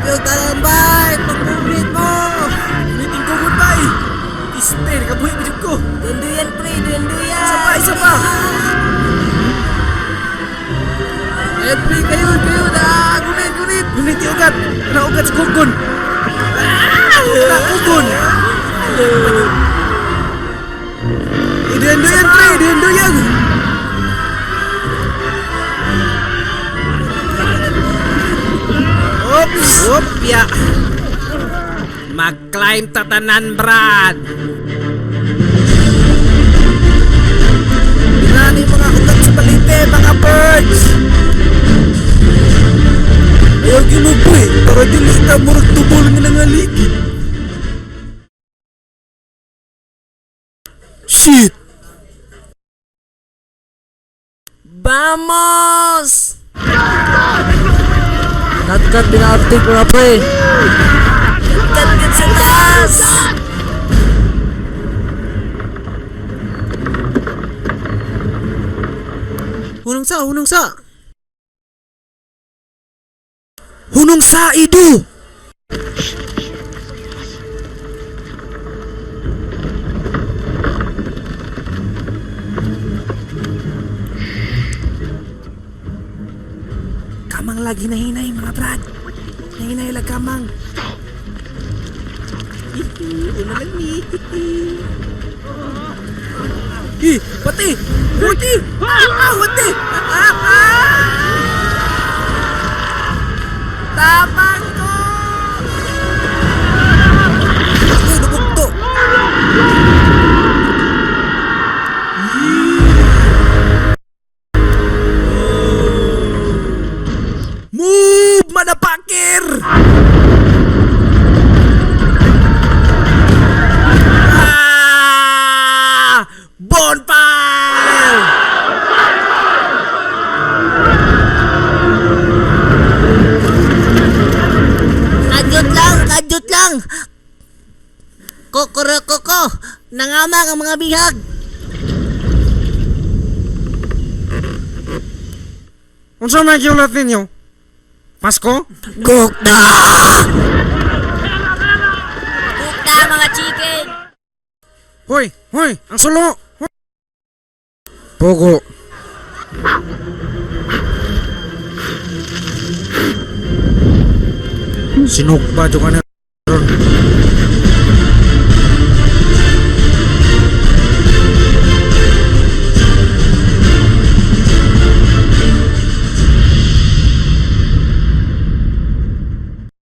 Yo, talambay! Pag-movement mo! Meeting ko goodbye. Iste, nakabuhi pa jud ko. Dunduyan, pre! Dunduyan! Isa pa, isa pa. Eh, pre, kayo, kayo. Ah, gunit, gunit. Gunit yung ugat. Kana ugat sa kugon. Ah, kana kugon. Eh, duyan, pre. Duyan, duyan. Oops! Oop, ya. Mag-climb tatanan, Brad. Dinani mga ugat sa balite, mga birds! Ayaw ginuboy, para dili ta murag tubol nga nangaligid. Shit! Vamos! Kat-kat, pina-update mga pre! Kat-kat sa taas! Hunong sa, hunong sa! Hunong sa, Ido! Kamang lagi nahinay mga brad. Nahinay lang kamang. Hihi, una lang ni. Hi, pati! Pati! Ah, pati! Ah, ah! Tapang ko! Uy, nabugto! Move, motherfucker! Ah! Bonfire! Kadyot lang! Kadyot lang! Kokorokoko! Nangamak ang mga bihag! Unsa may giulat ninyo? Pasko? Gukda! Gukda mga chicken! Hoy, hoy, ang sulo. Hoy. Pugo. Sinugba jud ka na ron.